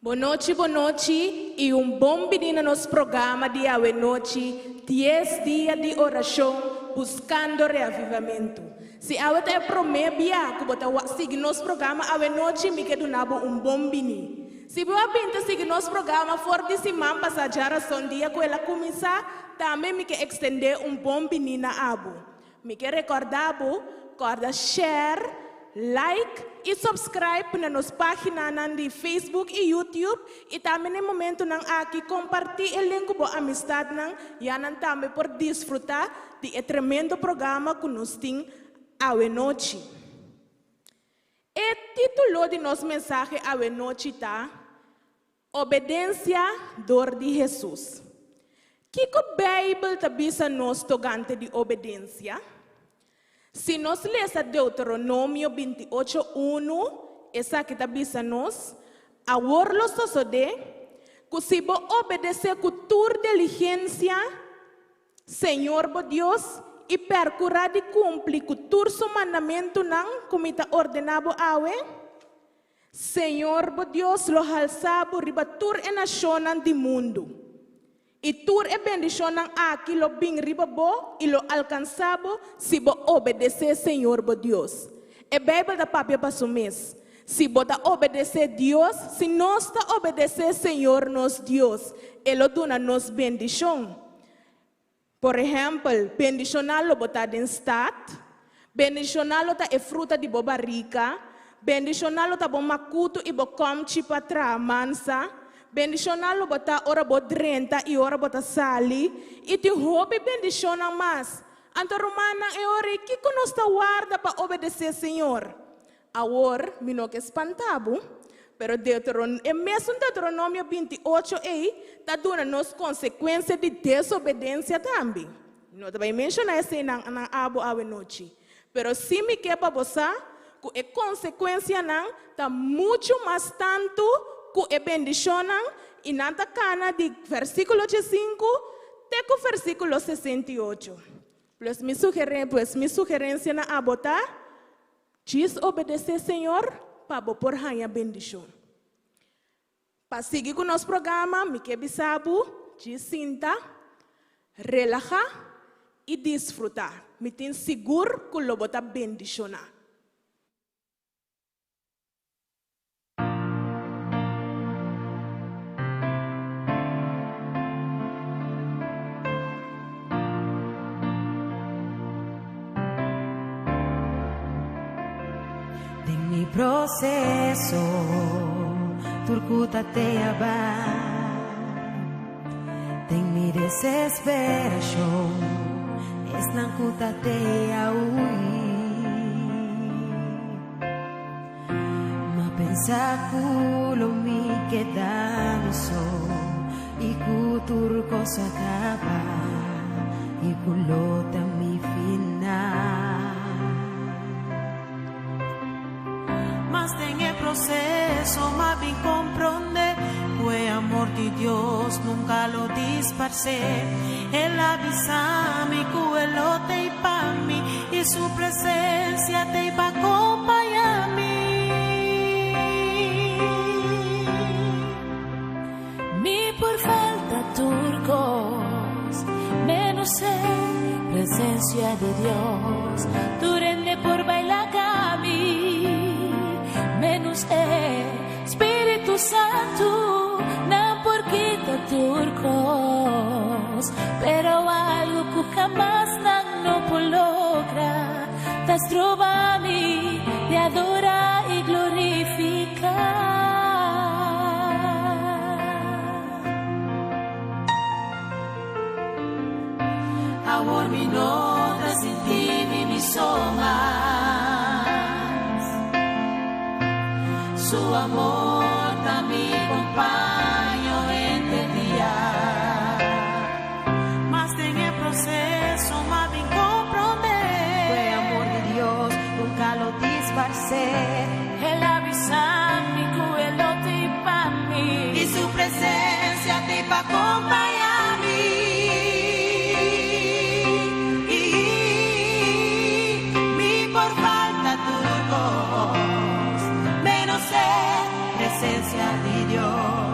Bon nochi, bon nochi i un bon bini na nos programa di awe nochi, Dies Dia di Orashon Buskando Reavivamentu. Si awe ta e promé bia ku bo ta sigui nos programa awe nochi, mi ke duna bo un bon bini. Si bo a bin ta sigui nos programa for di siman pasá djarason dia ku el a kuminsá, tambe mi ke ekstendé un bon bini na abo. Mi ke rekòrdá bo, kòrda share, like i subscribe na nos páginanan di Facebook i YouTube i tambe na e momentunan aki kompartí e link ku bo amistatnan ya nan tambe por disfrutá di e tremendo programa ku nos tin awe nochi. E título di nos mensahe awe nochi ta, Obedensia dor di Hesus. Kiko Beibel ta bisa nos togante di obedensia? Si nos lesa Deuteronomio 28 unu, esaki ta bisa nos, Awor lo sosodé ku si bo obedesé ku tur diligensia Señor bo Dios i perkurá di kumpli ku tur su mandamentunan ku mi ta ordená bo awe, Señor bo Dios lo halsá bo riba tur e nashonnan di mundu. I tur e bendishonnan aki lo bin riba bo i lo alkansá bo si bo obedesé Señor bo Dios. E Beibel ta papia pa su mes. Si bo ta obedesé Dios, si nos ta obedesé Señor nos Dios, E lo duna nos bendishon. Por ehèmpel, bendishoná lo bo ta den stat, bendishoná lo ta e fruta di bo barika, bendishoná lo ta bo makutu i bo kòmchi pa traha mansa, bendishoná lo bo ta ora bo drenta i ora bo ta sali, i tin hopi bendishonnan mas. Anto rumannan, e ora ei kiko nos ta warda pa obedesé Señor? Awor, mi no ke spanta bo, pero Deuteron e mesun Deuteronomio 28 ei ta duna nos konsekuensia di desobedensia tambe. Mi no ta bai menshoná eseinan na abo awe nochi, pero sí mi ke pa bo sa ku e konsekuensianan ta muchu mas tantu ku e bendishonnan i nan ta kana di versíkulo 5 te ku versíkulo 68. Pues mi sugeren pues mi sugerensia na abo ta, Djis obedesé Señor pa bo por haña bendishon. Pa sigui ku nos programa mi ke bisa bo djis sinta, relahá i disfrutá. Mi tin sigur ku lo bo ta bendishoná. Den mi proceso tur ku ta te aba Den mi desesperacion esnan ku ta te a hui Ma pensa ku lo mi keda mi so i ku tur kos a kaba i ku lo ta mi final. Mas den e proseso m'a bin komprondé ku e amor di Dios nunka lo disparsé. El a bisa mi ku e lo t'ei pa mi i su presensia t'ei pa kompañá mi. Mi por falta tur kos, menos e presencia di Dios. Tur hende por baila kami, menos e Spiritu Santu. Nan por kita tur kos, pero algo ku hamas nan no por logra ta stroba mi di adora i glorifica. Awor mi no ta sinti mi mi so mas. Su amor ta mi compaño henter dia. Mas den e proceso m'a bin comprende. Cu e amor di Dios nunca lo disparce. El a bisa mi cu e lo t'ei pa mi. I su presencia t'ei pa compaña mi. Mi por falta tur cos, menos e presencia di Dios.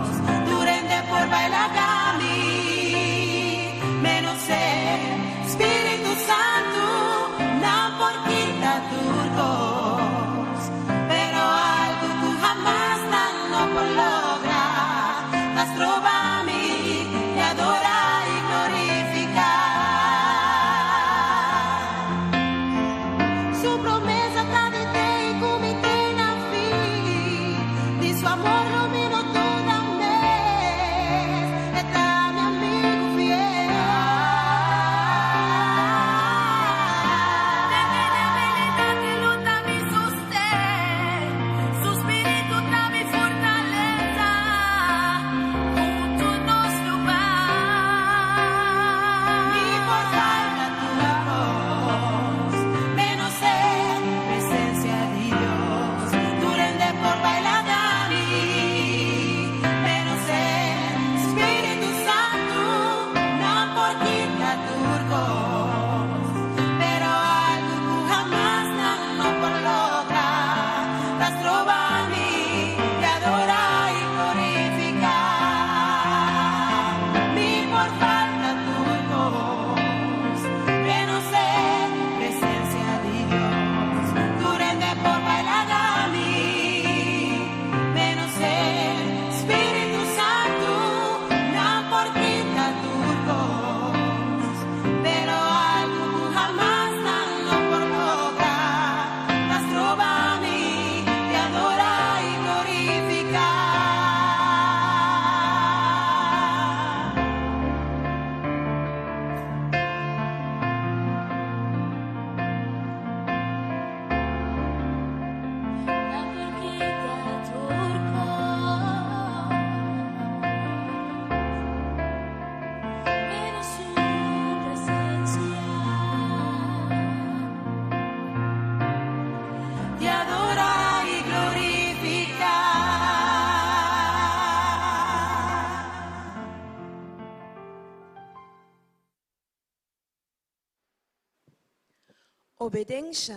Obediencia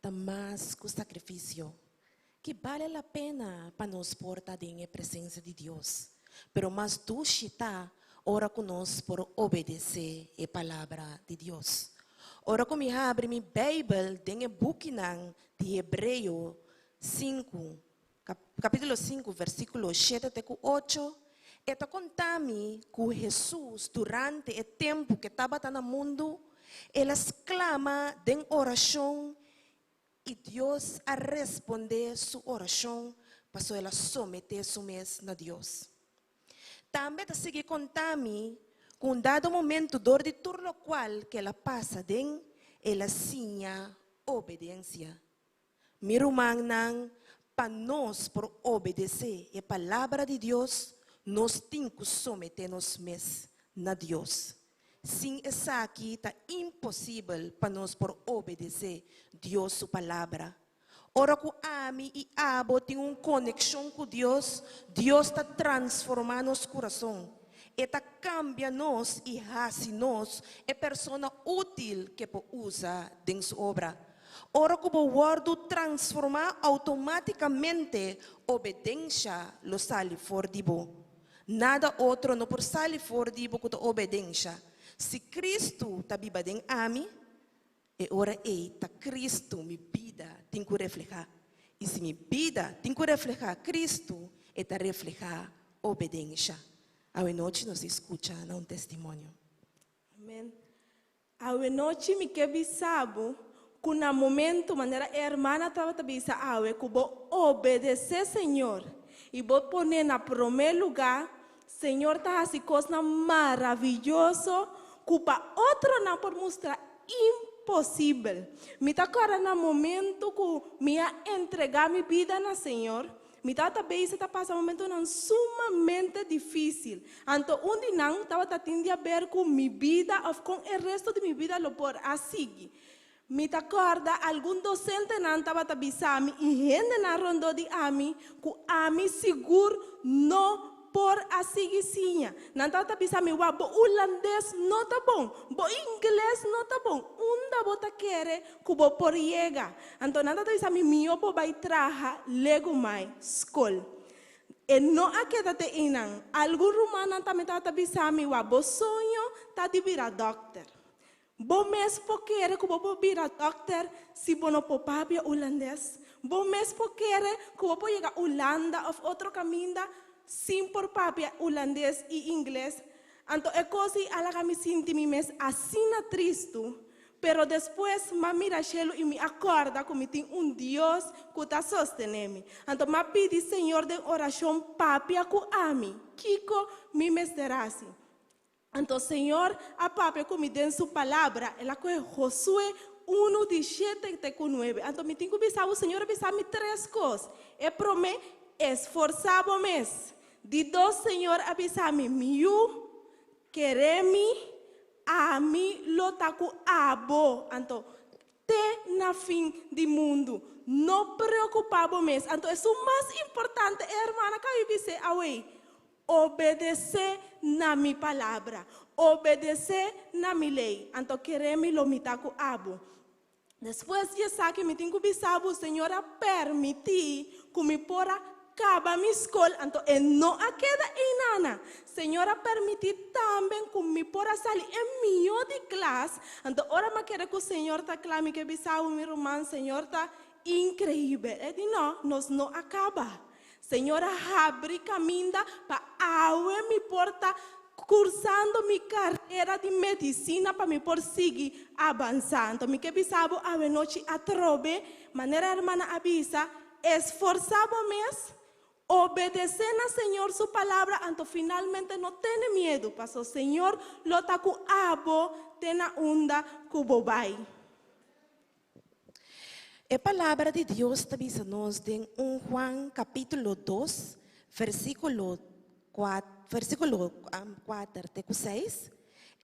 ta mas ku sakrifisio, ku bale la pena pa nos por ta den presensia di Dios. Pero mas dushi ta ora ku nos por obedesé e palabra di Dios. Ora ku mi habri mi Beibel den e bukinan di Hebreo 5, kapítulo 5, versíkulo 7 te 8, e ta konta mi ku Hesus durante e tempu ku tabata na mundu, el a sklama den orashon i Dios a respondé su orashon, pasobra el a someté su mes na Dios. Tambe ta sigui konta mi ku un dado momento dor di tur lokual ku el a pasa den, el a siña obedensia. Mi rumannan, pa nos por obedesé e palabra di Dios, nos tin ku someté nos mes na Dios. Sin esaki ta imposibel pa nos por obedesé Dios su palabra. Ora ku ami i abo tin un konekshon ku Dios, Dios ta transformá nos kurason. E ta kambia nos i hasi nos e persona útil ku e por usa den su obra. Ora ku bo wòrdu transformá, outomátikamente obedensia lo sali for di bo. Nada otro no por sali for di bo ku ta obedensia. Si Kristu ta biba den ami, e ora ei ta Kristu mi bida tin ku reflehá. I si mi bida tin ku reflehá Kristu, e ta reflehá obedensia. Awe nochi nos skucha na un testimonio. Amèn. Awe nochi mi ke bisa bo ku na momento manera e hermana tabata bisa awe ku bo obedesé Señor i bo pone na promé lugá, Señor ta hasi kosnan maravioso ku pa otronan por mustra imposibel. Mi ta kòrda na momento ku mi a entregá mi bida na Señor, mi tabata bezig ta pasa momentonan sumamente difísil. Anto un di nan tabata tin di aber ku mi bida òf kon e resto di mi bida lo por a sigui. Mi ta kòrda algun dosentenan tabata bisa mi i hendenan rondó di ami ku ami sigur no por a sigui siña. Nan tabata bisa mi, "Wak, bo hulandes no ta bon, bo ingles no ta bon, unda bo ta kere ku bo por yega?" Anto nan tabata bisa mi, "Mihó bo bai traha legumai skol." E no a keda te einan. Algun rumannan tambe tabata bisa mi, "Wak, bo soño ta di bira dòkter. Bo mes por kere ku bo por bira dòkter si bo no por papia hulandes? Bo mes por kere ku bo por yega Hulanda òf otro kaminda sin por papia hulandes i ingles? Anto e kos ei a laga mi sinti mi mes asina tristu. Pero despues m'a mira shelu i mi a kòrda ku mi tin un Dios ku ta sostené mi. Anto m'a pidi Señor den orashon papia ku ami kiko mi mester hasi. Anto Señor a papia ku mi den su palabra, el a kohe Josué unu di shete te ku nuebe. Anto mi tin ku bisa bo, Señor a bisa mi tres kos. E promé, esforsá bo mes. Di dos, Señor a bisa mi, mi yu, kere mi, ami lo ta ku abo. Anto, te na fin di mundu. No preokupá bo mes. Anto esun mas importante, e hermana ka mi bis'é awei, Obedesé na mi palabra, obedesé na mi lei, anto kere mi lo mi ta ku abo. Despues di esaki mi tin ku bisa bo, Señor a permití ku mi por a kaba mi skol, anto e no a keda einana. Señor a permití tambe ku mi por a sali e mihó di klas, anto ora mi a kere ku Señor ta kla, mi ke bisa bo, mi ruman, Señor ta inkreibel. E di no, nos no a kaba. Señor a habri kaminda pa awe mi por ta kursando mi karera di medisina pa mi por sigui avansá. Anto mi ke bisa bo awe nochi atrobe, manera hermana a bisa, esforsá bo mes, obedesé na Señor su palabra, anto finalmente no tene miedu, paso Señor lo ta ku abo te na unda ku bo bai. E palabra di Dios ta bisa nos den 1 Juan kapítulo 2, versíkulo 4, versíkulo 4 te ku 6,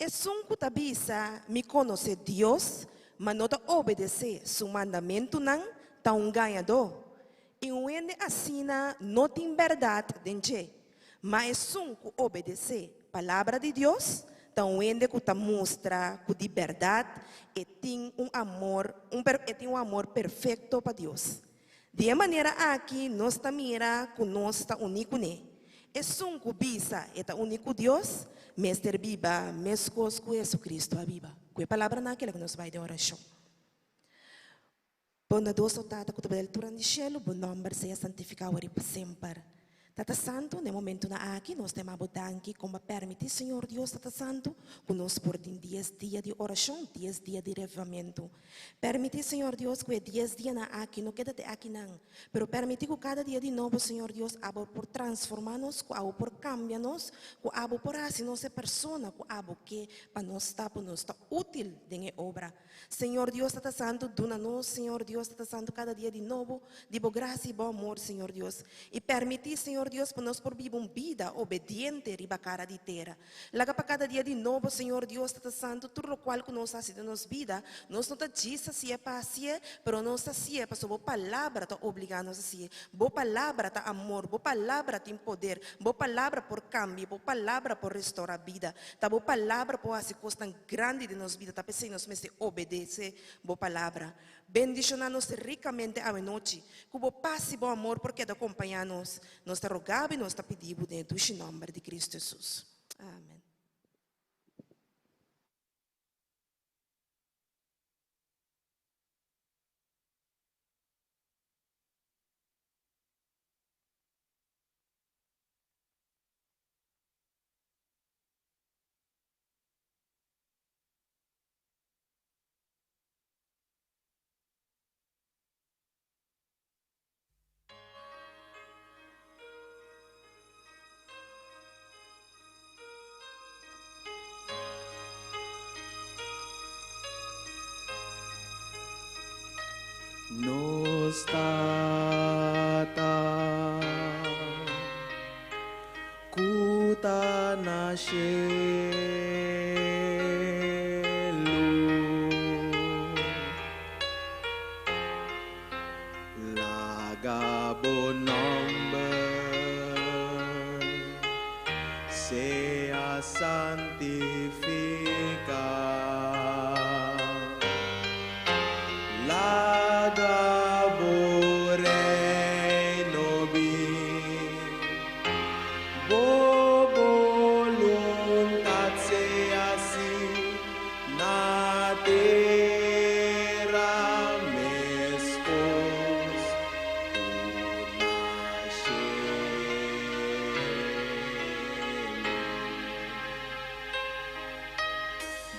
Esun ku ta bisa, Mi konosé Dios, ma no ta obedesé su mandamentunan, ta un gañadó, i un hende asina no tin bèrdat den dje. Ma esun ku obedesé palabra di Dios, ta un hende ku ta mustra ku di bèrdat e tin un amor un e tin un amor perfekto pa Dios. Di e manera aki nos ta mira ku nos ta uní kuné. Esun ku bisa e ta uní ku Dios, mester biba meskos ku Hesukristu a biba. Ku e palabranan aki laga nos bai den orashon. Bondadoso Tata ku ta bai altura di shelu, bo nòmber sea santifiká wòrdu pa semper. Tata Santu, na e momentunan aki nos ta yama bo danki kon bo a pèrmití, Señor Dios Tata Santu, ku nos por tin dies dia di orashon, dies dia di revivamentu. Pèrmití, Señor Dios, ku e dies dianan aki no keda te akinan, pero pèrmití ku kada dia di nobo, Señor Dios, abo por transformá nos, ku abo por kambia nos, ku abo por hasi nos e persona ku abo ke pa nos ta, pa nos ta útil den e obra. Señor Dios Tata Santu, duna nos, Señor Dios Tata Santu, kada dia di nobo di Bo grasia i Bo amor, Señor Dios. I permití, Señor Dios, pa nos por biba un bida obediente riba kara di tera. Laga pa kada dia di nobo, Señor Dios Tata Santu, tur lokual ku nos hasi den nos bida, nos no ta djis hasié pa hasié, pero nos ta hasié pasobra Bo Palabra ta obligá nos hasié. Bo Palabra ta amor, Bo Palabra tin poder, Bo Palabra por kambia, Bo Palabra por restorá bida. Ta Bo Palabra por hasi kosnan grandi den nos bida, ta p'esei nos mester obedece Bo Palabra. Bendiciona nos ricamente awe nochi, cu Bo paz y Bo amor por keda compaña nos. Nos ta roga Bo y nos ta pidi Bo den e dushi nomber di Cristo Jesus. Amen. Nos Tata ku ta na shelu. Laga bo nòmber sea santifiká. Laga bo reino bin. Bo boluntat sea hasi na tera meskos ku na shelu.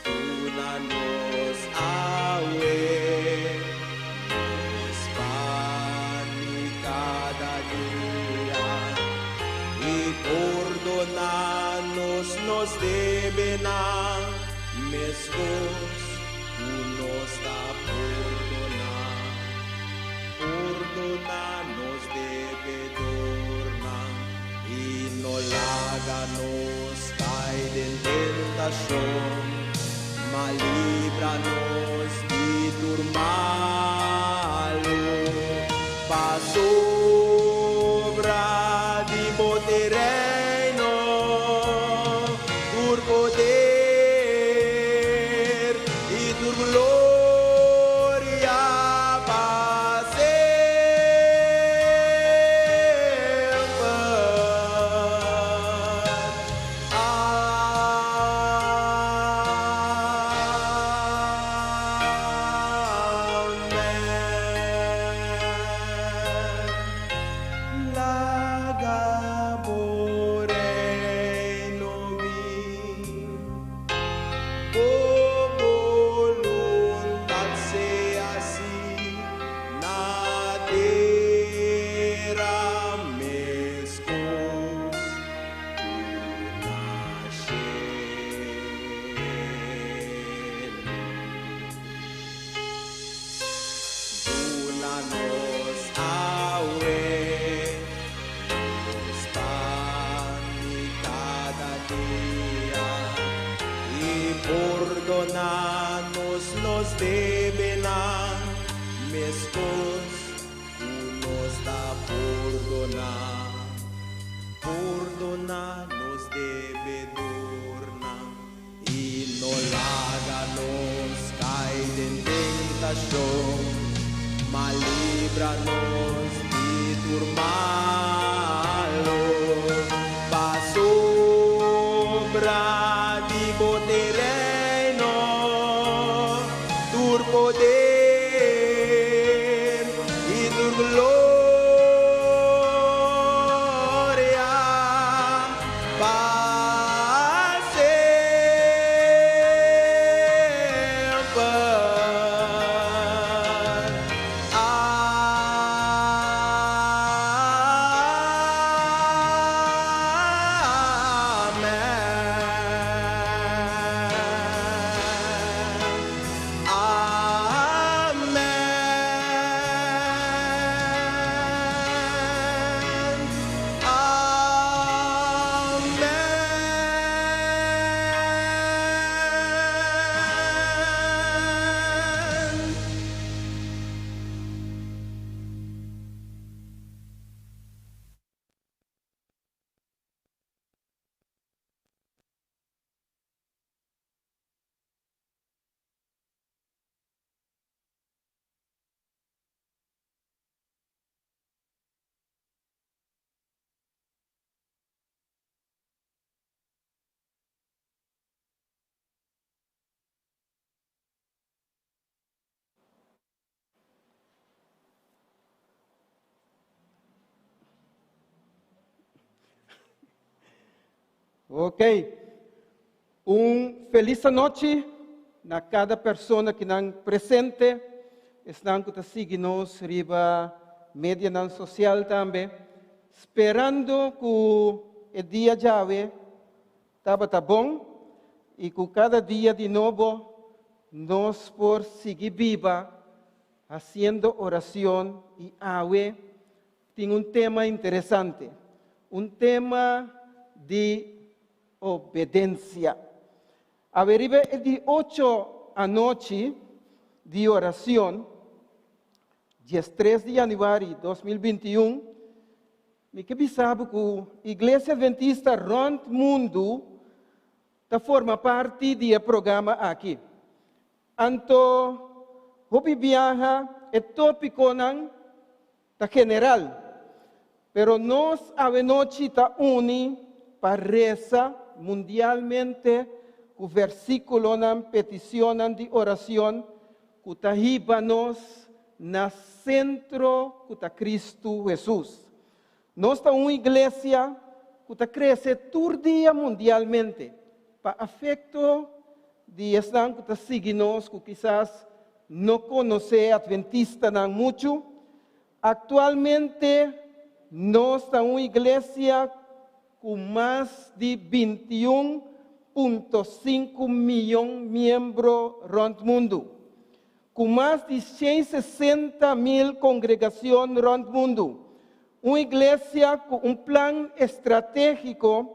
Duna nos awe nos pan di kada dia, i pordona nos nos debenan, meskos ku nos ta pordona. Pordona nos debedornan, i no laga nos kai den tentashon, ma libra nos di tur malu. Pasobra di bo t'e reino, tur poder i tur gloria pa semper. Amen. tentashon, ma libra nos di tur malu. Pasobra di bo t'e reino, tur poder i tur gloria. Pa semper. Amen. Amen. Amen. Ok. Un felis anochi na kada persona ki nan presente, esnan ku ta sigui nos riba medianan sosial tambe, sperando ku e dia djawe tabata bon i ku kada dia di nobo nos por sigui biba hasiendo oracion i awe tin un tema interesante, un tema di obedencia. Awe riba e di ocho anochi di oracion, diestres di januari 2021, mi ke bisa bo ku Iglesia Adventista rond mundu ta forma parti di e programa aki. Anto hopi biaha e tópikonan ta general, pero nos awenochi ta uni pa resa mundialmente ku versíkulonan, peticionnan di oracion ku ta hiba nos na sentro ku ta Kristu Hesus. Nos ta un iglesia ku ta krese tur dia mundialmente pa afekto di esnan ku ta sigui nos ku kisas no konosé atventistanan muchu. Aktualmente nos ta un iglesia ku mas di 21.5 miyon miembro rònt mundu, ku mas di 160 mil kongregashon rònt mundu, un iglesia ku un plan estratégiko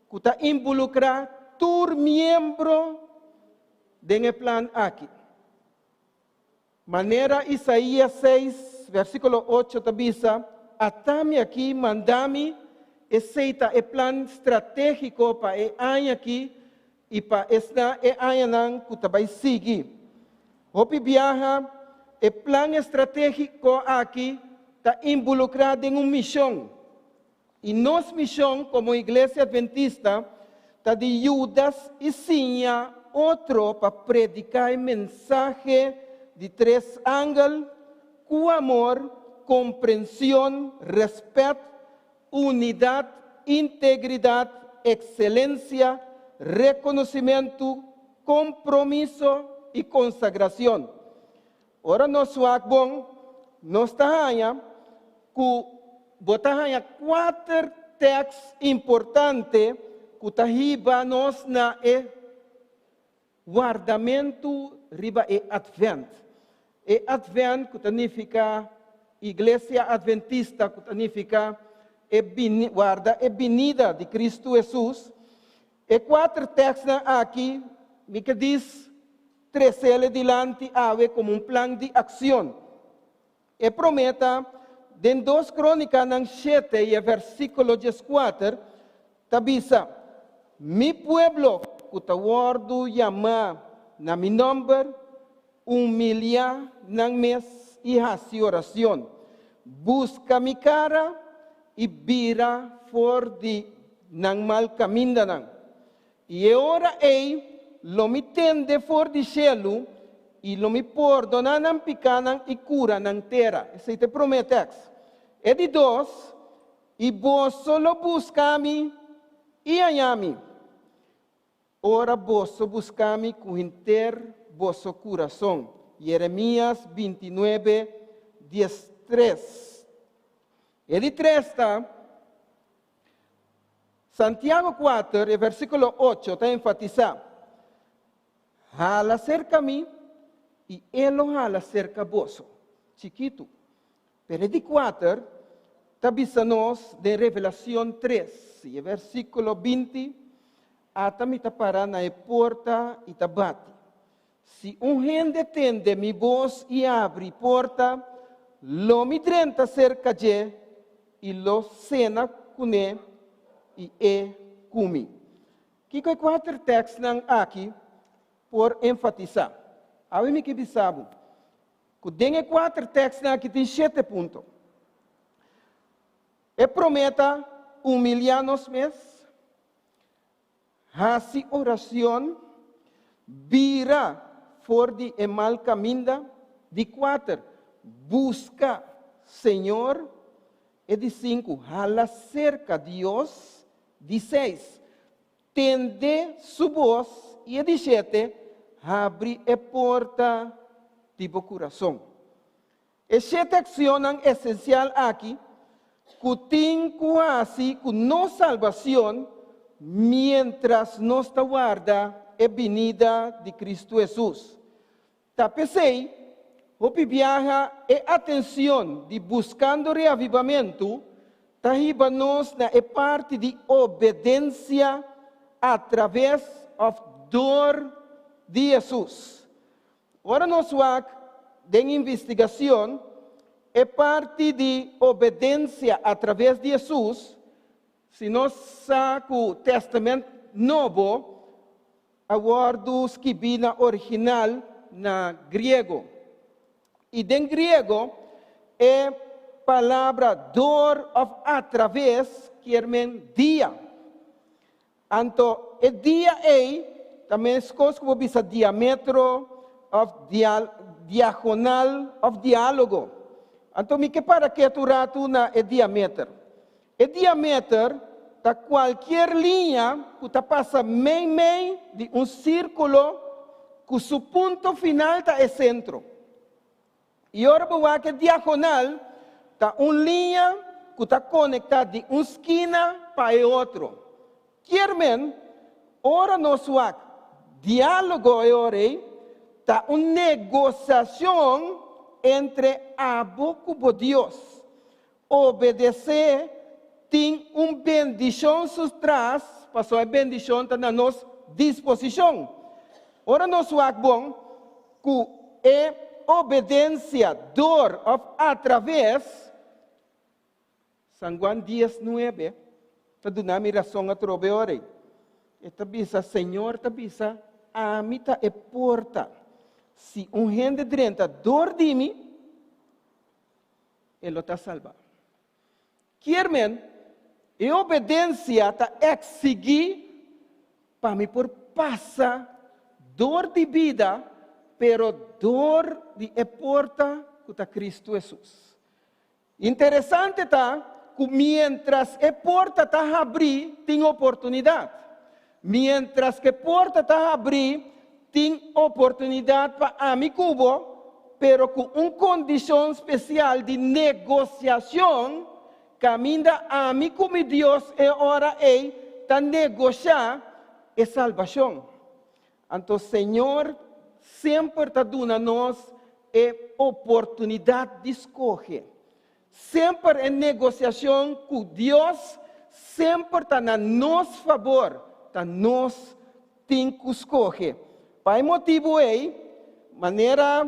ku ta inbolukrá tur miembro den e plan aki. Manera Isaías 6, versíkulo 8 ta bisa, Ata mi aki, manda mi, esei ta e plan stratégiko pa e aña aki i pa esnan e añanan ku ta bai sigui. Hopi biaha, e plan estratégiko aki ta inbolukrá den un mishon. I nos mishon komo Iglesia Adventista ta di yuda i siña otro pa prediká e mensahe di tres angel ku amor, komprenshon, rèspèt, unidat, integridat, ekselensia, rekonosimentu, kompromiso i konsagrashon. Ora nos wak bon, nos ta haña ku bo ta haña kuater tèks importante ku ta hiba nos na e wardamentu riba e Atvènt. E Atvènt ku ta nifiká Iglesia Adventista, ku ta nifiká e bini, warda e binida di Kristu Hesus. E kuater tèksnan aki mi ke dis Tresele dilanti awe komo un plan di akshon. E promé ta den Dos Krónikanan shete i e versíkulo dieskuater ta bisa, Mi pueblo ku ta wòrdu yamá na mi nòmber. Humiliá nan mes i hasi oracion. Busca mi cara i bira for di nan mal camindanan. I e ora ei lo mi tende for di shelu i lo mi pordoná nan pikánan i kura nan tera. Esei ta e promé tèks. E di dos, I boso lo buska mi i haña mi, ora boso buska mi ku henter boso kurason. Yeremías 29, 13. E di tres ta, Santiago 4, e versíkulo 8 ta enfatisá, Hala serka mi, i e lo hala serka boso. Chikitu. Pero e di kuater ta bisa nos den Revelacion 3, i e versíkulo 20, Ata mi ta pará na e porta i ta bati. Si un hende tende mi bos i abri porta, lo mi drenta serka dje i lo sena kuné i e ku mi. Kiko e kuater tèkstnan aki por enfatisá? Awe mi ke bisa bo ku den e kuater tèkstnan aki tin shete punto. E promé ta humiliá nos mes. Hasi oracion, bira for di e mal caminda. Di cuater, busca Señor. E di cincu, hala cerca Dios. Di seis, tende su bos. I e di shete, habri e porta di bo curason. E shete accionnan esencial aki cu tin cu haci cu nos salbacion mientras nos ta warda e binida di Cristo Jesus. Ta p'esey, hopi biaha e atencion di Buscando Reavivamento ta hiba nos na e parti di obedencia a traves of door di Jesus. Ora nos wak den investigacion e parti di obedencia a traves di Jesus, si nos sa cu Testament Nobo a wordo skibi na original na griego. Y den griego e palabra door of a traves kier men dia. Anto e dia ei ta meskos ku bo bisa diametro òf diagonal òf diálogo. Anto mi ke para ketu un ratu na e diameter. E diameter ta kualkier liña ku ta pasa meimei di un sírkulo ku su punto final ta e sentro. I ora bo wak e diagonal, ta un liña ku ta konektá di un skina pa e otro. Kier men, ora nos wak diálogo e ora ei, ta un negosiashon entre abo ku bo Dios. Obedesé tin un bendishon su tras, pasobra e bendishon ta na nos disposishon. Ora nos wak bon ku e obedensia dor òf atraves, San Juan dies nuebe ta duna mi rason atrobe ora ei. E ta bisa, Señor ta bisa, Ami ta e porta. Si un hende drenta dor di mi, e lo ta salbá. Kier men, e obedensia ta eksigí pa mi por pasa dor di bida, pero dor di e porta ku ta Kristu Hesus. Interesante ta ku miéntras e porta ta habrí, tin oportunidat. Miéntras ku e porta ta habrí, tin oportunidat pa ami ku bo, pero ku un kondishon spesial di negosiashon, kaminda ami ku mi Dios e ora ei ta negoshá e salbashon. Anto Señor semper ta duna nos e oportunidat di skohe. Semper e negosiashon ku Dios semper ta na nos fabor, ta nos tin ku skohe. Pa e motibu ei, manera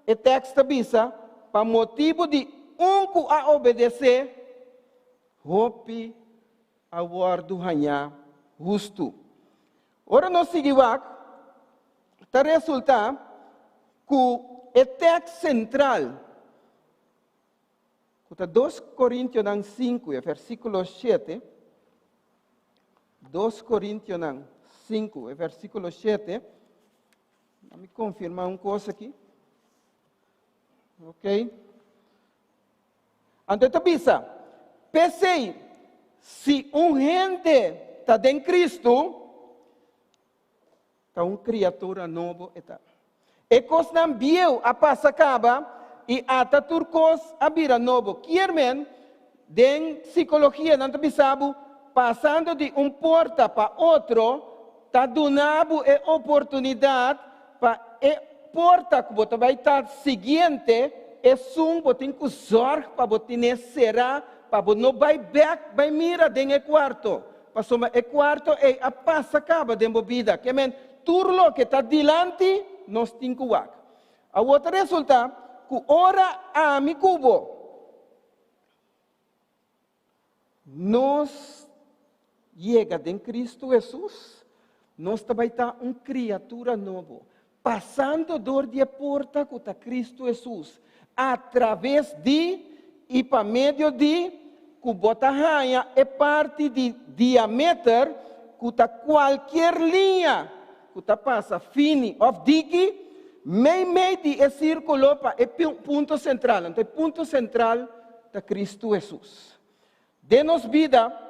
e tèkst ta bisa, pa motibu di un ku a obedesé, hopi a wòrdu hañá hustu. Ora nos sigui wak, ta resultá. Ku e tèks sentral, ku ta 2 Korintionan 5 e versíkulo 7, 2 Korintionan 5 e versíkulo 7, mi konfirmá un kos aki. Ok. Anto e ta bisa, P'esei, si un hende ta den Kristu, ta un kriatura nobo e ta. E kosnan bieu a pasa kaba i ata tur kos a bira nobo. Kier men, den sikologia nan ta bisa bo, pasando di un porta pa otro ta duna bo e oportunidat pa e porta ku bo ta bai ta siguiente, esun bo tin ku zòrg pa bo tine será pa bo no bai bèk bai mira den e kuarto. Pasobra e kuarto ei a pasa kaba den bo bida. Ke men, tur loke ta dilanti, nos tin ku wak. Awor ta resultá ku ora ami ku bo nos yega den Kristu Hesus, nos ta bai ta un kriatura nobo, pasando dor di e porta ku ta Kristu Hesus, atraves di i pa medio di ku bo ta haña e parti di diameter ku ta kualkier liña ku ta pasa fini òf diki meimei di e sírkulo pa e punto sentral. Anto e punto sentral ta Kristu Hesus. Den nos bida,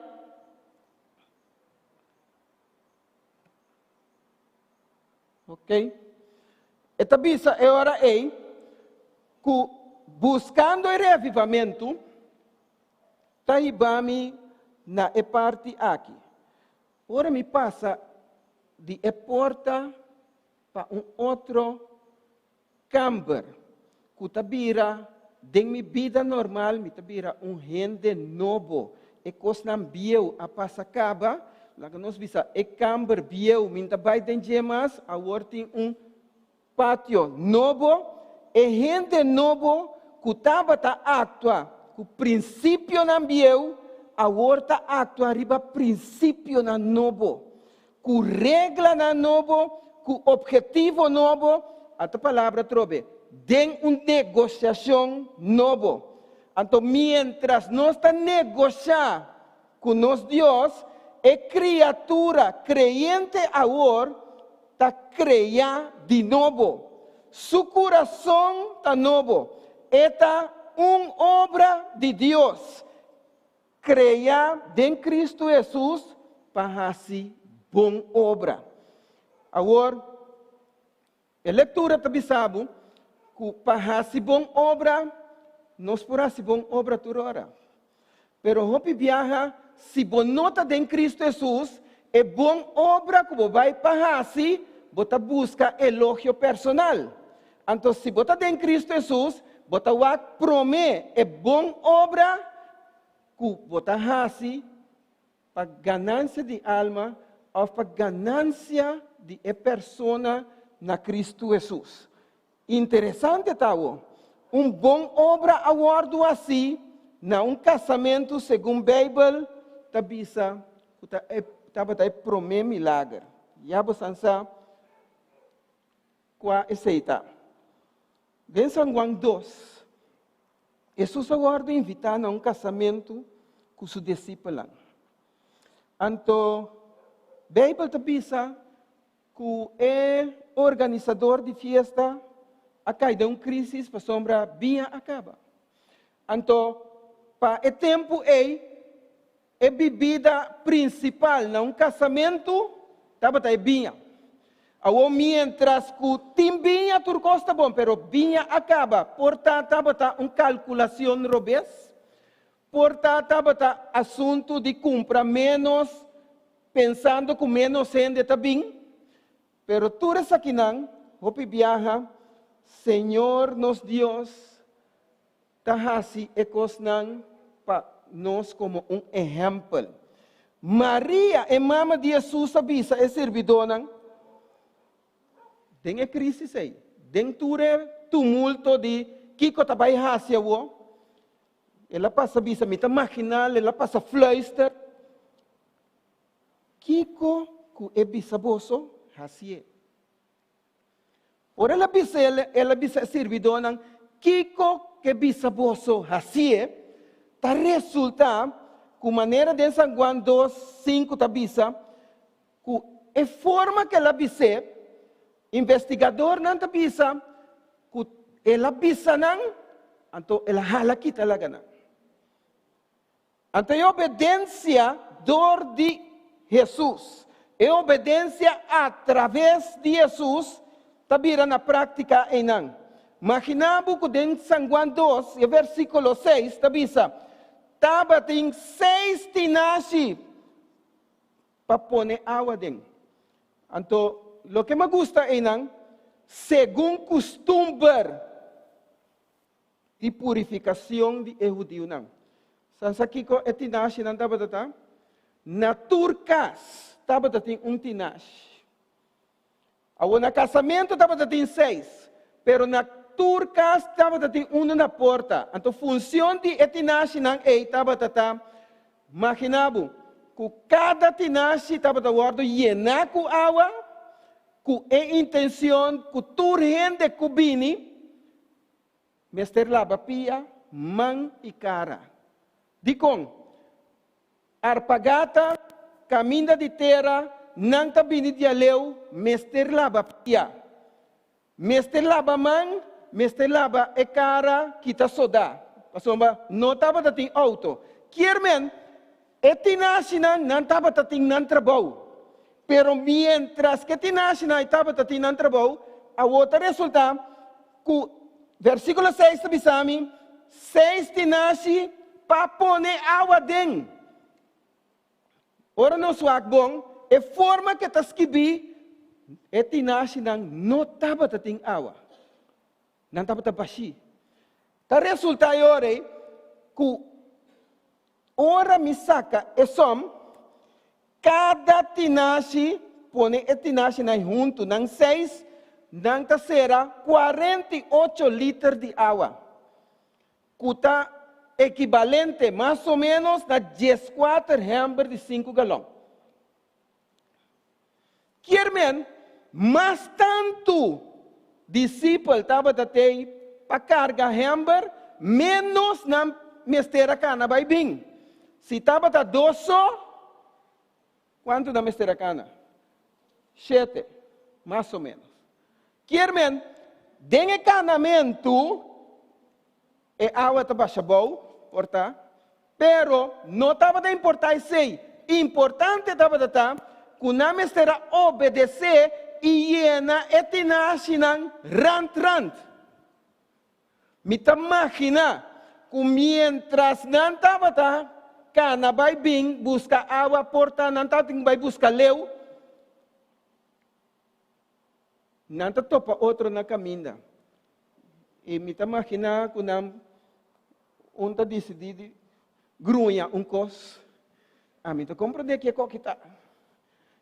Ok. E ta bisa e ora ei ku buskando e reavivamentu ta hiba mi na e parti aki. Ora mi pasa di e porta pa un otro kamber ku ta bira den mi bida normal mi ta bira un hende nobo. E kosnan bieu a pasa kaba, laga nos bisa e kamber bieu mi ta bai den dje mas, awor tin un patio nobo. E hende nobo ku tabata aktua ku prinsipionan bieu, awor ta aktua riba prinsipionan nobo. Ku reglanan nobo, ku obhetivo nobo, a ta palabra atrobe, den un negosiashon nobo. Anto miéntras nos ta negoshá ku nos Dios, e kriatura kreyente awor ta krea di nobo. Su kurason ta nobo. E ta un obra di Dios. Krea den Kristu Hesus pa hasi bon obra. Awor, e lektura ta bisa bo ku pa hasi bon obra, nos por hasi bon obra tur ora. Pero hopi biaha, si bo no ta den Kristu Hesus, e bon obra ku bo bai pa hasi, bo ta buska elogio personal. Anto si bo ta den Kristu Hesus, bo ta wak promé e bon obra ku bo ta hasi pa ganansia di alma òf pa ganansia di e persona na Kristu Hesus. Interesante ta awo, un bon obra a wòrdu hasí na un kasamentu segun Beibel ta bisa ku ta e tabata e promé milager. Ya bo san sa kua esei ta. Den San Juan 2, Hesus a wòrdu invitá na un kasamentu ku su disipelnan. Anto Beibel ta bisa ku e organisador di fiesta a kai den un krísis pasobra biña a kaba. Anto pa e tempu ei, e bibida prinsipal na un kasamentu tabata e biña. Awor miéntras ku tin biña tur kos ta bon, pero biña a kaba, por ta tabata un kalkulashon robes, por ta tabata asuntu di kumpra ménos pensando ku ménos hende ta bin. Pero tur esakinan, hopi biaha, Señor nos Dios ta hasi e kosnan pa nos komo un ehèmpel. Maria, e mama di Hesus, a bisa e sirbidónan, Den e krísis ei, den tur e tumulto di kiko ta bai hasi awor, el a pasa bisa, mi ta maginá, el a pasa fluister, Kiko ku e bisa boso, hasié. Ora el a bisa el, el a bisa e sirbidónan, Kiko ke bisa boso hasié? Ta resultá ku manera den San Juan dos, sinku ta bisa ku e forma ku el a bis'é, investigadornan ta bisa ku el a bisa nan, anto el a hala kita laga nan. Anto e obedensia dor di Hesus, e obedensia atraves di Hesus ta bira na práktika einan. Maginá bo ku den San Juan dos, e versíkulo seis ta bisa, Tabatin seis tinashi pa pone awa den. Anto loke mi a gusta einan, segun kustumber. Di purificacion di e hudiunan. Sa sa kico e tinashinan tabata ta? Na tur cas tabata tin un tinashi. Awor na casamento tabata tin seis, pero na tur cas tabata tin uno na porta. Anto funcion di e tinashinan ei tabata ta, magina bo, cu cada tinashi tabata wordo yena cu awa, cu e intencion cu tur hende cu bini, Mester laba pia, man i kara. Dikon? Arpagata, kaminda di tera, nan ta bini di aleu, mester laba pia. Mester laba man, mester laba e kara kita sodá. Pasobra no tabata tin outo. Kier men, e tinashinan nan tabata tin nan trabou. Pero miéntras ku e tinashinan ei tabata tin nan trabou, awor ta resultá Ku versíkulo seis ta bisa mi, Seis tinashi pa pone awa den. Ora nos wak bon, e forma ku e ta skibí, e tinashinan no tabata tin awa. Nan tabata bashí. Ta resultá e ora ei ku Ora mi saka e som, kada tinashi, pone e tinashinan huntu, nan seis, nan ta sera 48 liter di awa, ku ta ekibalente mas o ménos na dieskuater hèmber di sinku galòn. Kier men, mas tantu disipel tabata tei pa karga hèmber, ménos nan mester a kana bai bin. Si tabata dos so, kuantu nan mester a kana? Shete, mas o ménos. Kier men, den e kanamentu, E awa ta basha bou, por ta, pero no tabata importá esei. Importante tabata ta ku nan mester a obedesé i yena e tinashinan rant rant. Mi ta maginá ku miéntras nan tabata kana bai bin buska awa, por ta nan tabatin bai buska leu, Nan ta topa otro na kaminda. I mi ta maginá ku nan un ta disidí di gruña un kos. Ami ta komprendé kiko ki ta.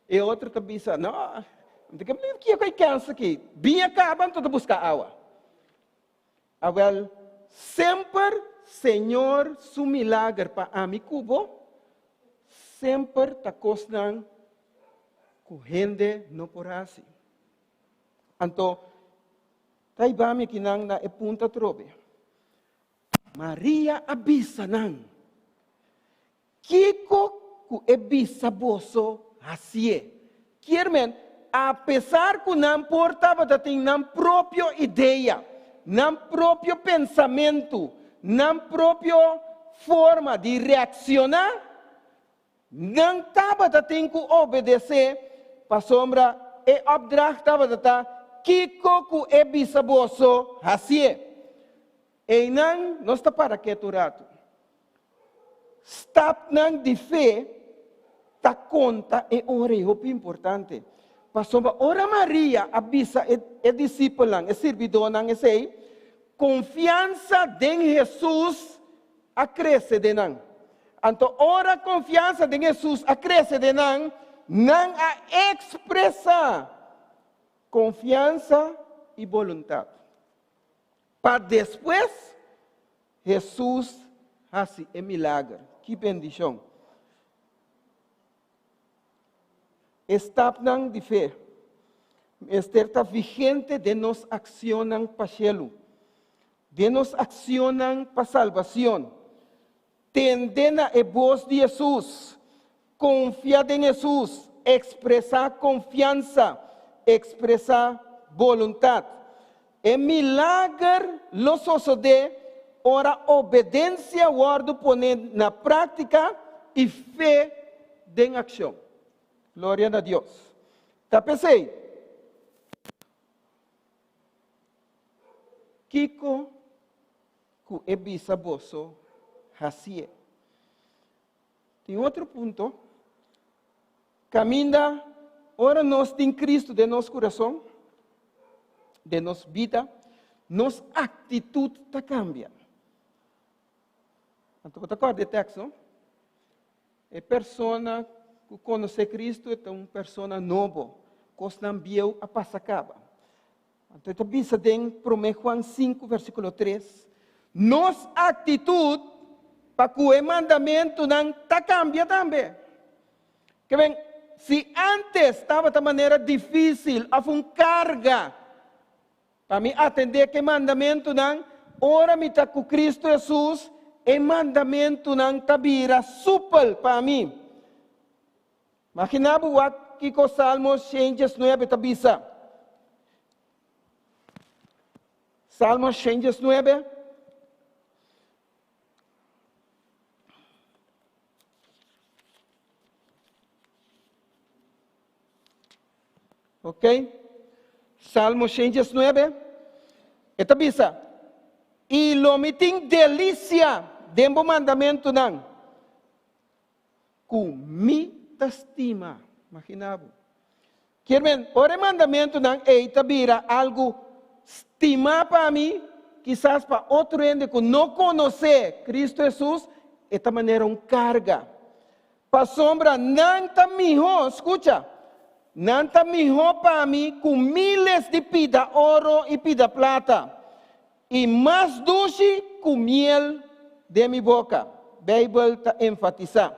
E otro ta bisa, no, mi ta komprendé kiko e kèns aki. Bin a kaba anto ta buska awa. Awèl, semper Señor su milager pa ami ku bo, semper ta kosnan ku hende no por hasi. Anto, ta hiba mi akinan na e punto atrobe. Maria a bisa nan, Kiko ku e bisa boso, hasié. Kier men, apesar ku nan por tabata tin nan propio idea, nan propio pensamentu, nan propio forma di reakshoná, nan tabata tin ku obedesé pasobra e opdracht tabata ta, Kiko ku e bisa boso, hasié. Einan nos ta para ketu ratu. Stapnan di fe ta konta e ora ei hopi importante. Pasobra ora Maria a bisa e e disipelnan, e sirbidónan esei, konfiansa den Hesus a krese den nan. Anto ora konfiansa den Hesus a krese den nan, nan a ekspresá konfiansa i boluntat. Pa despues Hesus hasi e milager. Ki bendishon! E stapnan di fe. Mester ta vigente den nos accionnan pa cielo, den nos accionnan pa salbacion. Tende na e bos di Hesus, confia den Hesus, expresa confiansa, expresa boluntad. E milager lo sosode ora obedencia wordo pone na practica y fe den accion. Gloria na Dios. Ta p'esei, kiko ku e bisa boso hasié? Tin otro punto, kaminda ora nos tin Kristu den nos kurason, den nos bida, nos aktitut ta kambia. Anto bo ta kòrda e tekst, no? E persona ku konosé Kristu e ta un persona nobo, kosnan bieu a pasa kaba. Anto e ta bisa den promé Juan sinku versíkulo tres, Nos aktitut pa ku e mandamentunan ta kambia tambe. Ke ben, si ántes tabata manera difísil òf un karga Pa mi atendé ku e mandamentunan, ora mi ta ku Kristu Hesus, e mandamentunan ta bira supel pa mi. Maginá bo wak kiko Salmo 119 ta bisa. Salmo 119. Ok? Salmo 119, e ta bisa, I lo mi tin delisia den bo mandamentunan, ku mi ta stima. Imagina bo. Kier men, ora e mandamentunan ei ta bira algu stimá pa mi, kisas pa otro hende ku no konosé Kristu Hesus, e ta manera un karga. Pasobra nan ta mihó, skucha, nan ta mihó pa mi ku míles di pida oro i pida plata, i mas dushi ku miel den mi boka. Beibel ta enfatisá,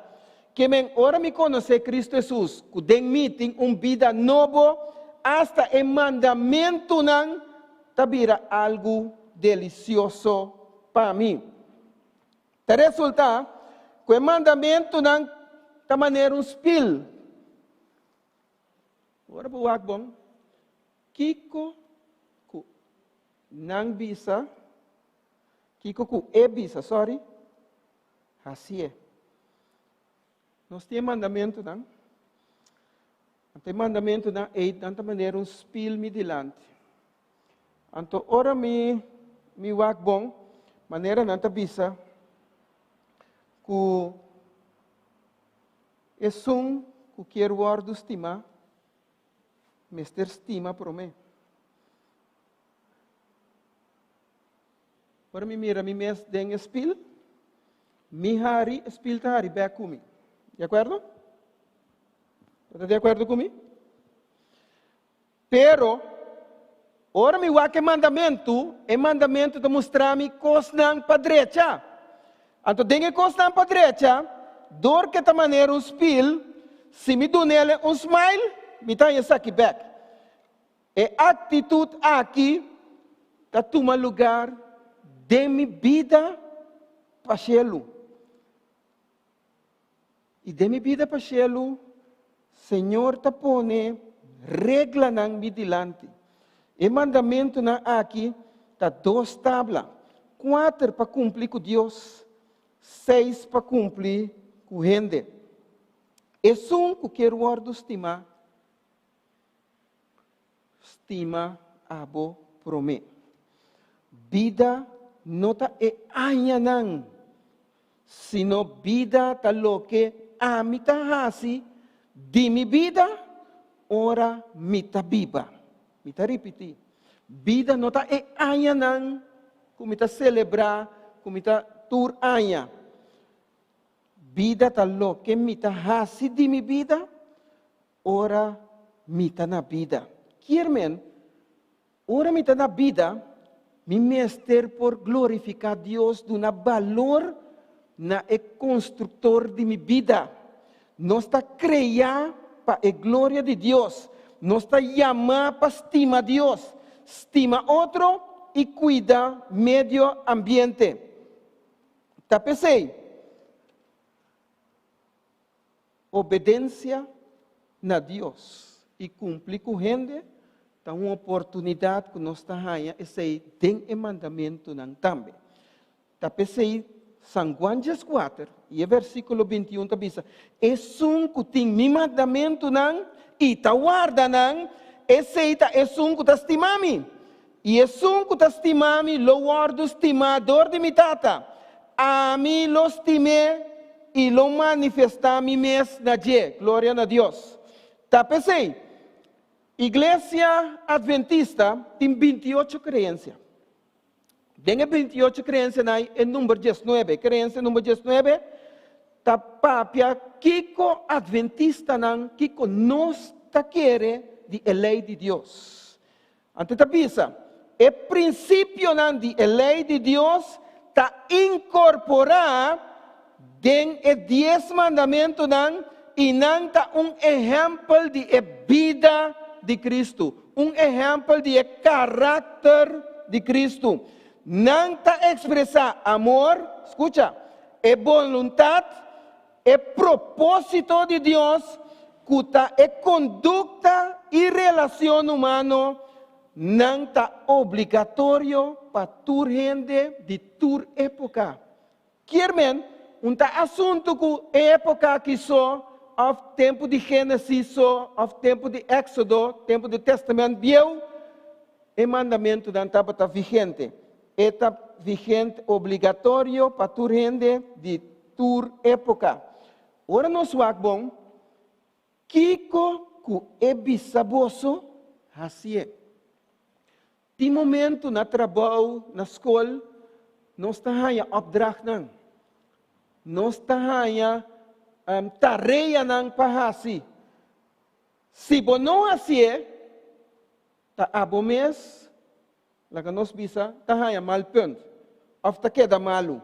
Ke men ora mi konosé Kristu Hesus, ku den mi tin un bida nobo, asta e mandamentunan ta bira algu delisioso pa mi. Ta resultá ku e mandamentunan ta manera un spil. Ora bo wak bon, kiko ku nan bisa, kiko ku e bisa, sorry, hasié. Nos tin e mandamentunan. Anto e mandamentunan ei nan ta manera un spil mi dilanti. Anto ora mi mi wak bon, manera nan ta bisa ku esun ku kier wòrdu stimá mester stima promé. Ora mi mira mi mes den e spil, mi hari, e spil ta hari bek ku mi. Di akuerdo? Bo ta di akuerdo ku mi? Pero, ora mi wak e mandamentu, e mandamentu ta mustra mi kosnan pa drecha. Anto den e kosnan pa drecha, dor ke ta manera un spil, si mi dun'el un smile, mi ta haña esaki bek. E actitud aki ta tuma lugar den mi bida pa shelu. I den mi bida pa shelu, Señor ta pone reglanan mi dilanti. E mandamentunan aki ta dos tabla, kuater pa kumpli ku Dios, seis pa kumpli ku hende. Esun ku kier wòrdu stimá, Stima abo promé. Bida no ta e añanan, sino bida ta loke ami ta hasi di mi bida ora mi ta biba. Mi ta ripití, bida no ta e añanan ku mi ta selebrá, ku mi ta tur aña. Bida ta loke mi ta hasi di mi bida Ora mi ta na bida. Kier men, ora mi ta na bida, mi mester por glorifiká Dios, duna balor na e Konstruktor di mi bida. Nos ta kreá pa e gloria di Dios. Nos ta yamá pa stima Dios, stima otro i kuida medio ambiente. Ta p'esei, obedensia na Dios i kumpli ku hende ta un oportunidat ku nos ta haña esei den e mandamentunan tambe. Ta p'esei San Juan 14 i e versíkulo 21 ta bisa, Esun ku tin mi mandamentunan i ta warda nan, esei ta esun ku ta stima mi. I esun ku ta stima mi lo wòrdu stimá dor di mi Tata. Ami lo stim'é i lo manifestá mi mes na dje. Gloria na Dios. Ta p'esei, Iglesia Adventista tin 28 kreensia. Den e 28 kreensianan ei, e number 19, kreensia number 19 ta papia kiko adventistanan, kiko nos ta kere di e lei di Dios. Anto ta bisa, e prinsipionan di e lei di Dios ta inkorporá den e Dies Mandamentunan i nan ta un ehèmpel di e bida di Kristu, un ehèmpel di e karakter di Kristu. Nan ta ekspresá amor, skucha, e boluntat, e propósito di Dios ku ta e kondukta i relashon humano, nan ta obligatorio pa tur hende di tur époka. Kier men, un ta asuntu ku e époka aki so, òf tempu di Génesis so, òf tempu di Éksodo, tempu di Tèstamènt Bieu, e mandamentunan tabata vigente. E ta vigente, obligatorio pa tur hende di tur époka. Ora nos wak bon, kiko ku e bisa boso, hasié. Tin momentu na trabou, na skol, nos ta haña opdrachtnan. Nos ta haña tareanan pa hasi. Si bo no hasié, ta abo mes, laga nos bisa, ta haña mal punt òf ta keda malu.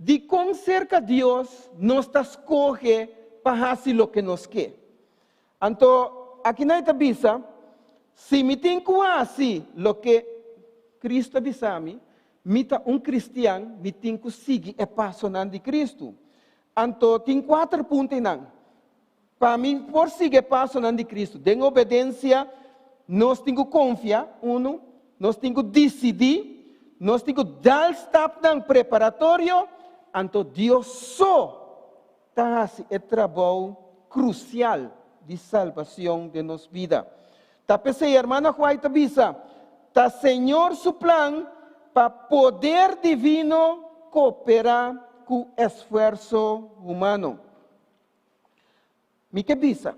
Dikon serka Dios nos ta skohe pa hasi loke nos ke? Anto, akinan e ta bisa, Si mi tin ku hasi loke Kristu a bisa mi, mi ta un kristian, mi tin ku sigui e pasonan di Kristu. Anto, tin kuater punto einan. Pa mi por sigui e pasonan di Kristu den obedensia, nos tin ku konfia, unu, nos tin ku disidí, nos tin ku dal stapnan preparatorio, anto Dios so ta hasi e trabou krusial di salbacion den nos bida. Ta p'esei Hermana White ta bisa, Ta Señor su plan pa poder divino kooperá ku esfuerso humano. Mi ke bisa,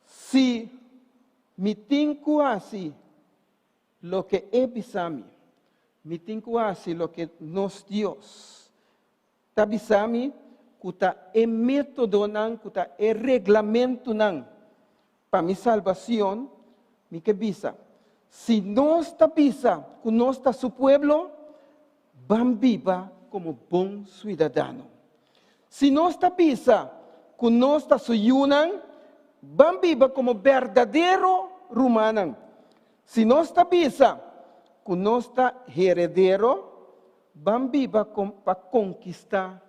si mi tin ku hasi loke E bisa mi, mi tin ku hasi loke nos Dios ta bisa mi ku ta e métodonan, ku ta e reglamentunan pa mi salbacion, mi ke bisa, si nos ta bisa ku nos ta Su pueblo, ban biba komo bon suidadano. Si nos ta bisa ku nos ta su yunan, ban biba komo berdadero rumannan. Si nos ta bisa ku nos ta heredero, ban biba pa konkistá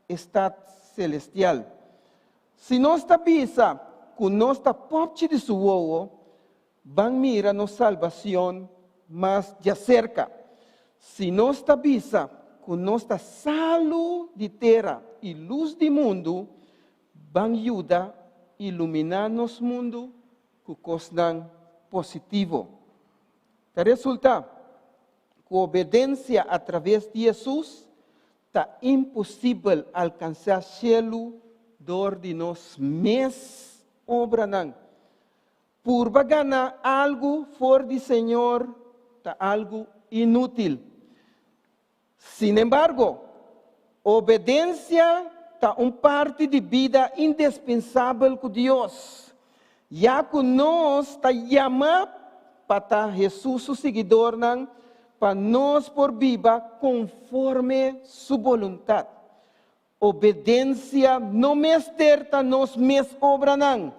e stat selestial. Si nos ta bisa ku nos ta pòpchi di su wowo, Ban mira nos salbacion mas djacerca. Si nos ta bisa cu nos ta salu di tera i luz di mundu, ban yuda ilumina nos mundu cu cosnan positivo. Ta resulta cu obedencia a traves di Jesus ta imposibel alcansa cielu door di nos mes obranan. Purba gana algu for di Señor ta algu inútil. Sinembargo, obedensia ta un parti di bida indispensabel ku Dios, ya ku nos ta yamá pa ta Hesus su siguidornan pa nos por biba konforme su boluntat. Obedensia no mester ta nos mes obranan.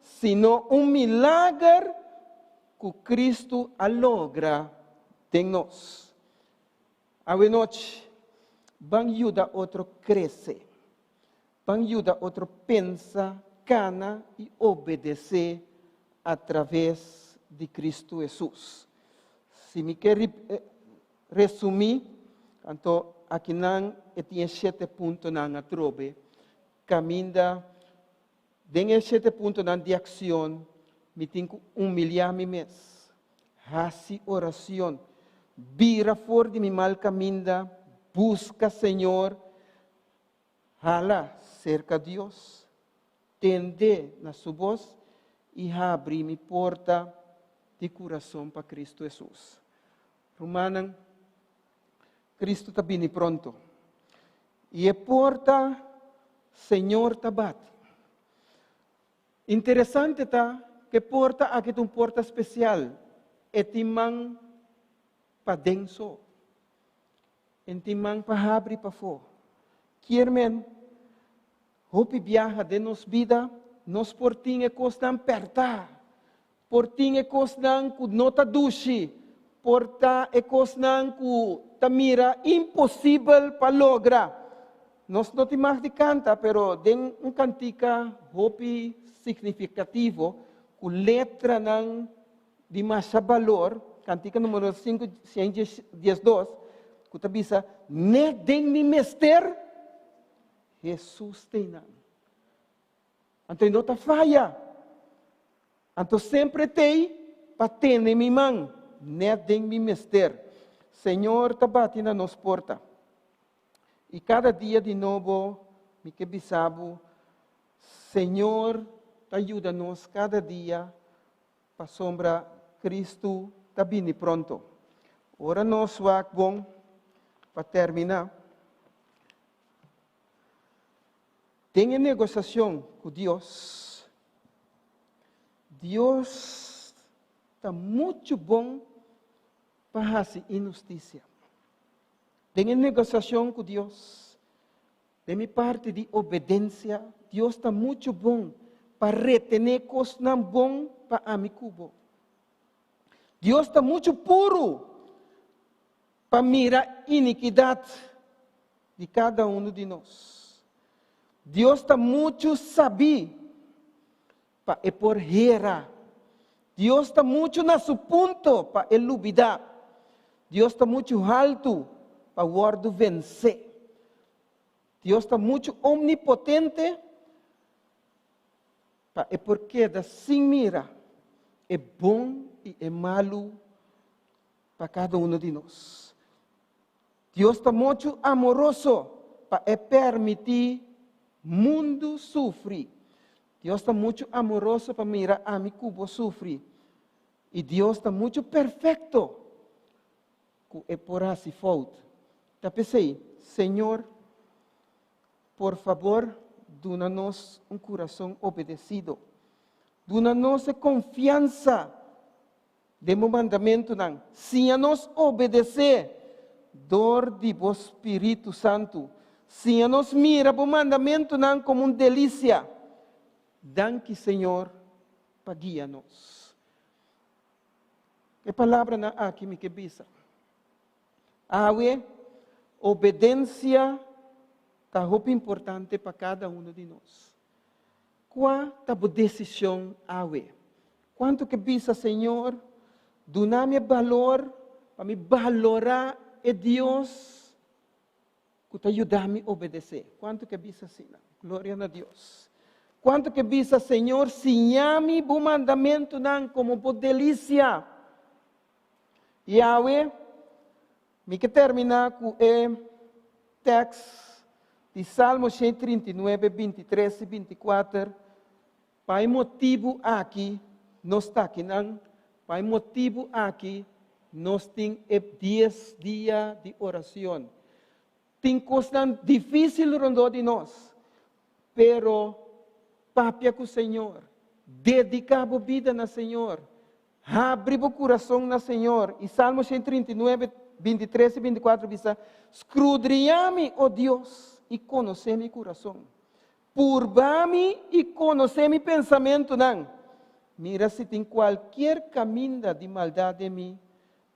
sino un milager ku Kristu a logra den nos. Awe nochi, ban yuda otro krese. Ban yuda otro pensa, kana i obedesé atraves di Kristu Hesus. Si mi ke resumí, anto akinan e tin e shete puntonan atrobe kaminda den e shete puntonan di akshon mi tin ku humiliá mi mes, hasi oracion, bira for di mi mal kaminda, buska Señor, Hala serka Dios, tende na su bos i habri mi porta di kurason pa Kristu Hesus. Rumannan, Kristu ta bini pronto. I e porta Señor ta bati. Interesante ta ku e porta aki ta un porta spesial. E tin man paden so. En tin man pa habri pafó. Kier men, hopi biaha den nos bida, nos por tin e kosnan pèrtá, por tin e kosnan ku no ta dushi, por ta e kosnan ku ta mira imposibel pa logra. Nos no tin mag di kanta, pero den un kantika hopi signifikativo, ku letranan di masha balor, kantika numero 512, ku ta bisa, Net den mi mester, Hesus ta einan. Anto e no ta faya. Anto semper e t'ei pa tene mi man, net den mi mester. Señor ta bati na nos porta. I kada dia di nobo mi ke bisa bo, Señor ta yuda nos kada dia Pasobra Kristu ta bini pronto. Ora nos wak bon pa terminá, den e negosiashon ku Dios, Dios ta muchu bon pa hasi inhustisia. Den e negosiashon ku Dios, Den mi parti di obedensia, Dios ta muchu bon pa retené kosnan bon pa ami ku bo. Dios ta muchu puru pa mira inikidat di kada unu di nos. Dios ta muchu sabí pa e por hera. Dios ta muchu na su punto pa e lubidá. Dios ta muchu haltu pa wòrdu vensé. Dios ta muchu omnipotente pa e por keda sin mira e bon i e malu pa kada uno di nos. Dios ta muchu amoroso pa e permití mundu sufri. Dios ta muchu amoroso pa mira ami ku bo sufri. I Dios ta muchu perfekto ku e por hasi fout. Ta p'esei, Señor, por fabor duna nos un kurason obedesido. Duna nos e konfiansa Den bo mandamentunan, siña nos obedesé dor di bo spiritu santu. Siña nos mira bo mandamentunan komo un delisia. Danki, Señor, pa guia nos. E palabranan aki mi ke bisa. Awe, obedensia ta hopi importante pa kada uno di nos. Kua ta bo desishon awe? Kuantu ke bisa, Señor, duna mi e balor pa mi balorá e Dios ku ta yuda mi obedesé. Kuantu ke bisa asina? Gloria na Dios. Kuantu ke bisa, Señor, siña mi bo mandamentunan komo bo delisia. I awe, Mi ke terminá ku e tèks di Salmo 139, 23 i 24, Pa e motibu aki nos ta akinan, pa e motibu aki nos tin e dies dia di oracion. Tin kosnan difísil rondó di nos, pero papia ku Señor, dediká bo bida na Señor, Habri bo kurason na Señor. I Salmo 139, 23 i 24 bisa, Skrudriñá mi, o Dios, i konosé mi kurason. Purba mi i konosé mi pensamentunan. Mira si tin kualkier kaminda di maldat den mi,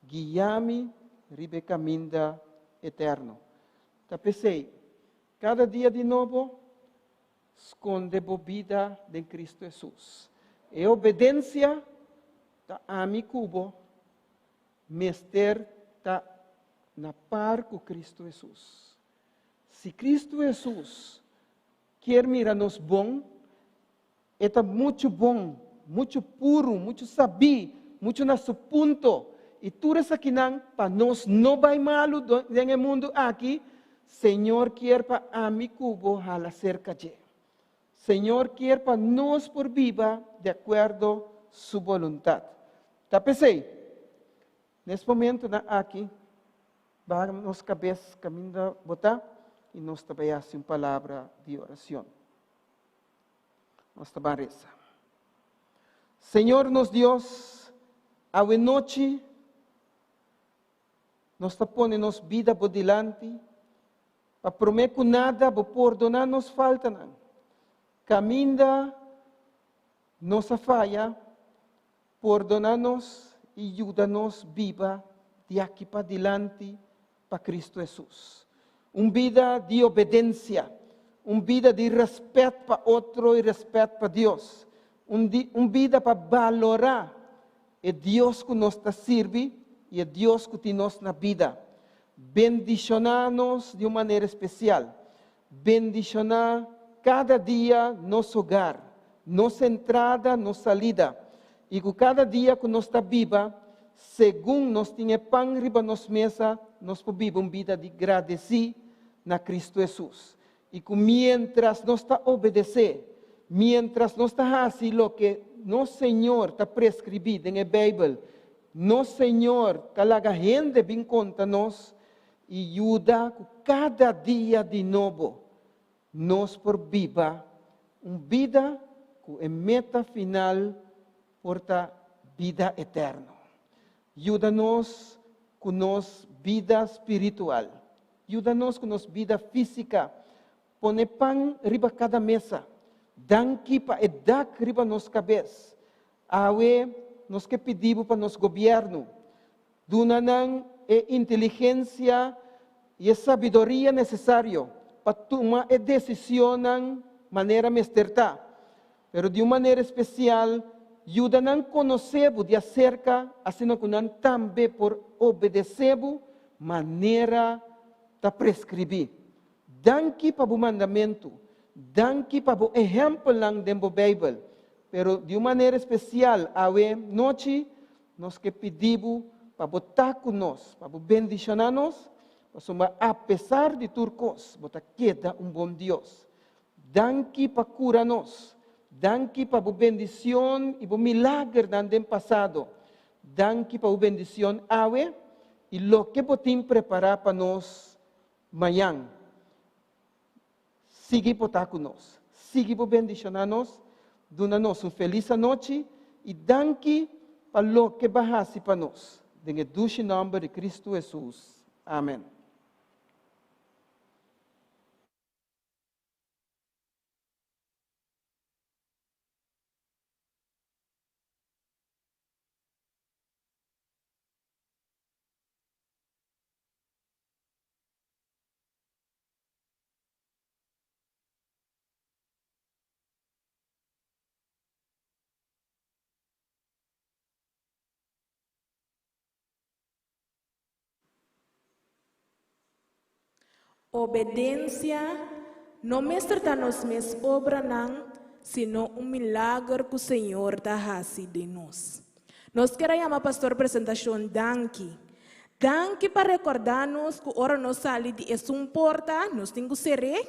guia mi riba e kaminda eterno. Ta p'esei, kada dia di nobo, skonde bo bida den Kristu Hesus. E obedensia ta ami ku bo mester ta na par ku Kristu Hesus. Si Kristu Hesus kier mira nos bon, e ta muchu bon, muchu puru, muchu sabí, muchu na su punto. I tur esakinan pa nos no bai malu den e mundu aki, Señor kier pa ami ku bo hala serka dje. Señor kier pa nos por biba di akuerdo su boluntat. Ta p'esei, Nes momentonan aki, baha nos kabes kaminda bo ta i nos ta bai hasi un palabra di oracion. Nos ta ban resa. Señor nos Dios, awe nochi nos ta pone nos bida bo dilanti pa promé ku nada bo pordoná nos faltanan. Kaminda nos a faya, Pordona nos i yuda nos biba di aki padilanti pa Cristo Hesus. Un bida di obedencia, un bida di respet pa otro i respet pa Dios, un di un bida pa balora e Dios cu nos ta sirbi i e Dios cu tin nos na bida. Bendiciona nos di un manera especial. Bendiciona cada dia nos hogar, nos entrada, nos salida, y cu cada dia cu nos ta biba, segun nos tin e pan riba nos mesa, nos por biba un bida di gradeci na Cristo Hesus. Y cu mientras nos ta obedece, mientras nos ta haci loke nos Señor ta prescribi den e Bijbel, nos Señor ta laga hende bin conta nos, I yuda ku kada dia di nobo nos por biba un bida ku e meta final por ta bida eterno. Yuda nos ku nos bida spiritual. Yuda nos ku nos bida físika. Pone pan riba kada mesa. Danki pa e dak riba nos kabes. Awe nos ke pidi bo pa nos gobièrnu. Duna nan e inteligensia i e sabiduria nesesario pa tuma e desisionnan manera mester ta. Pero di un manera spesial, yuda nan konosé bo di aserka asina ku nan tambe por obedesé bo manera ta preskribí. Danki pa bo mandamentu. Danki pa bo ehèmpelnan den bo Beibel. Pero di un manera spesial awe nochi Nos ke pidi bo pa bo ta ku nos, pa bo bendishoná nos, pasobra apesar di tur kos, bo ta keda un bon Dios. Danki pa kura nos. Danki pa bo bendicion i bo milagernan den pasado. Danki pa bo bendicion awe i loke bo tin prepará pa nos mañan. Sigui bo ta ku nos. Sigui bo bendishoná nos. Duna nos un felis anochi i danki pa loke bo a hasi pa nos. Den e dushi nòmber di Kristu Hesus. Amen. Obedensia no mester ta nos mes obranan, sino un milager ku Señor ta hasi den nos. Nos kier a yama Pastor Presentacion danki. Danki pa recorda nos cu ora nos sali di esun porta nos tin cu cer'é,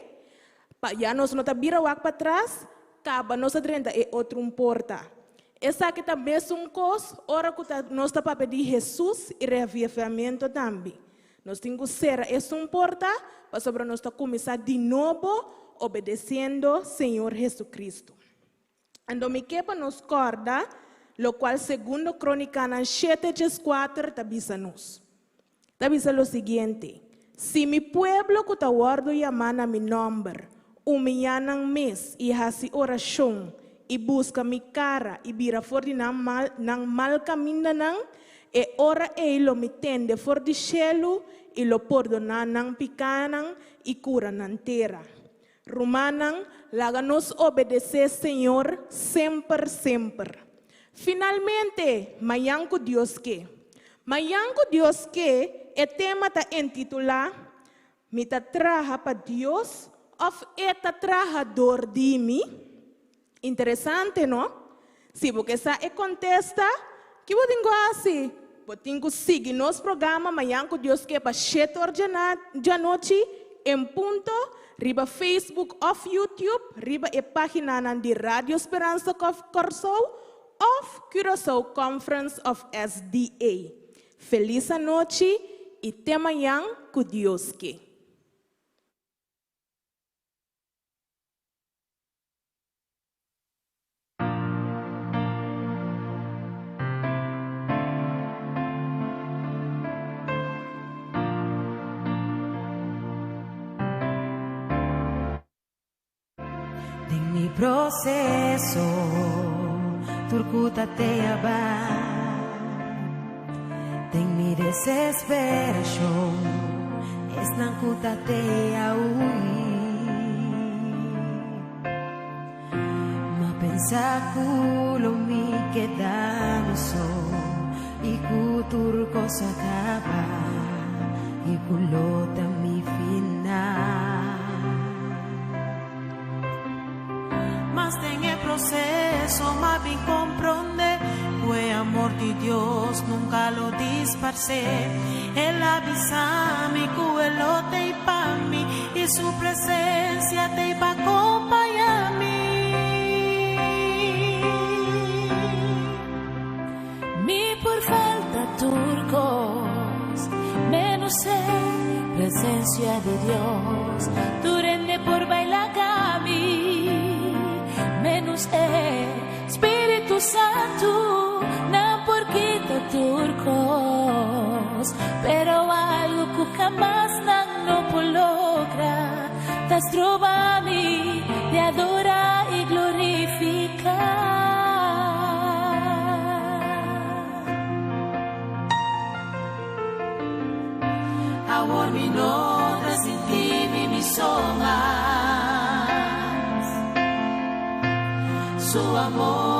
pa ya nos no ta bira wak patras, caba nos a drenta e otro un porta. Esaki ta mesun cos ora cu ta nos ta papia di Jesus y reaviviamento tambe. Nos tin cu cera esun porta pasobra nos ta cuminsa di nobo obedeciendo Señor Jesucristo. Anto mi ke pa nos kòrda lokual Segundo Krónikanan shete djeskuater ta bisa nos. Ta bisa lo siguiente, Si mi pueblo ku ta wòrdu yamá na mi nòmber, Humiyá nan mes i hasi orashon i buska mi kara i bira for di nan mal nan mal kamindanan, e ora ei lo mi tende for di shelu i lo pordoná nan pikánan i kura nan tera. Rumannan, laga nos obedesé Señor semper semper. Finalmente, mañan ku Dios ke. Mañan ku Dios ke, e tema ta entitulá, Mi ta traha pa Dios òf E ta traha dor di mi? Interesante, no? Si bo ke sa e kontesta, ki bo tin ku hasi? Bo tin ku sigui nos programa Mañan ku Dios Ke pa shete or djanochi en punto riba Facebook òf YouTube riba e páginanan di Radio Speransa Kòrsou òf Curaçao Conference of SDA. Felis anochi i te mañan ku Dios ke. Den mi proseso tur ku ta te aba. Den mi desesperashon esnan ku ta te a hui. M'a pensa ku lo mi keda mi so i ku tur kos a kaba i ku lo ta mi final. Mas den e proseso m'a bin kompronde ku e amor di Dios nunka lo disparsé. El a bisa mi ku e lo t'ei pa mi i su presensia t'ei pa kompañá mi. Mi por falta tur kos, menos e presensia di Dios. Tur hende por bai laga mi, menos e Spiritu Santu. Nan por kita tur kos, pero algu ku hamas nan no por logra ta stroba mi di adora i glorifiká. Awor mi no ta sinti mi mi so mas. Su amor.